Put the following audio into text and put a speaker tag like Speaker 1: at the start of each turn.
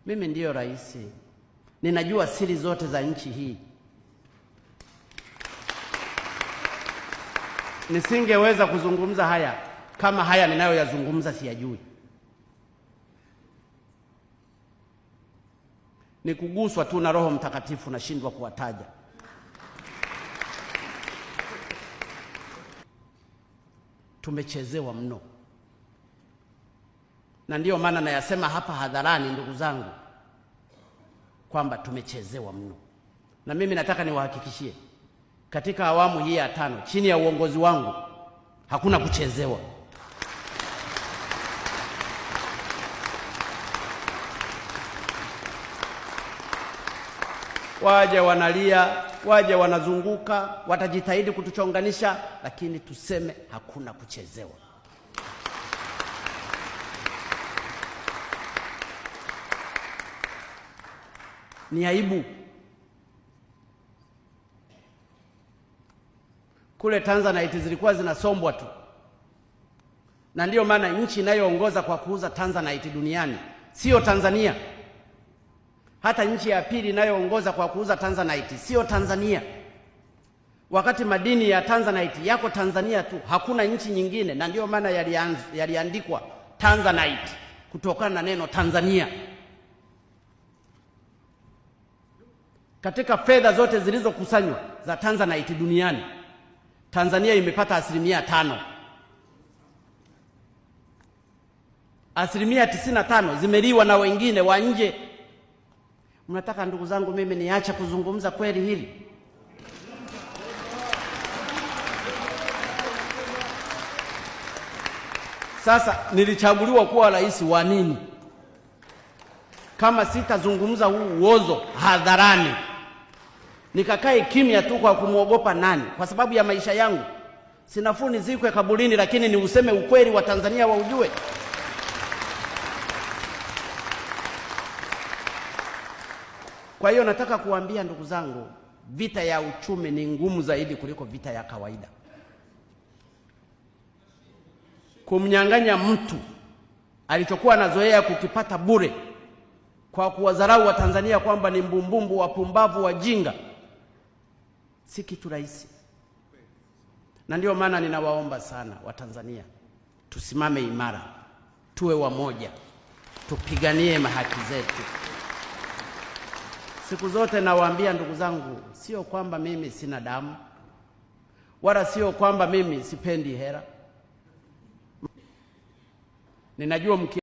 Speaker 1: Mimi ndiyo rais, ninajua siri zote za nchi hii. Nisingeweza kuzungumza haya kama haya ninayoyazungumza siyajui. Ni kuguswa tu na Roho Mtakatifu, nashindwa kuwataja. Tumechezewa mno, na ndiyo maana nayasema hapa hadharani, ndugu zangu, kwamba tumechezewa mno, na mimi nataka niwahakikishie katika awamu hii ya tano chini ya uongozi wangu hakuna kuchezewa. Waje wanalia, waje wanazunguka, watajitahidi kutuchonganisha, lakini tuseme hakuna kuchezewa. Ni aibu. Kule Tanzanite zilikuwa zinasombwa tu, na ndiyo maana nchi inayoongoza kwa kuuza Tanzanite duniani siyo Tanzania. Hata nchi ya pili inayoongoza kwa kuuza Tanzanite siyo Tanzania, wakati madini ya Tanzanite yako Tanzania tu, hakuna nchi nyingine. Na ndiyo maana yaliandikwa Tanzanite kutokana na neno Tanzania. Katika fedha zote zilizokusanywa za Tanzanite duniani, Tanzania imepata 5%. 95% zimeliwa na wengine wa nje. Mnataka ndugu zangu, mimi niache kuzungumza kweli hili? Sasa nilichaguliwa kuwa rais wa nini kama sitazungumza huu uozo hadharani? Nikakae kimya tu kwa kumwogopa nani? Kwa sababu ya maisha yangu sinafuu nizikwe kaburini, lakini ni useme ukweli wa Tanzania waujue. Kwa hiyo nataka kuambia ndugu zangu, vita ya uchumi ni ngumu zaidi kuliko vita ya kawaida. Kumnyang'anya mtu alichokuwa anazoea kukipata bure kwa kuwadharau Watanzania kwamba ni mbumbumbu, wapumbavu, wajinga, si kitu rahisi. Na ndiyo maana ninawaomba sana Watanzania, tusimame imara, tuwe wamoja, tupiganie haki zetu. Siku zote nawaambia ndugu zangu, sio kwamba mimi sina damu wala sio kwamba mimi sipendi hera. Ninajua mki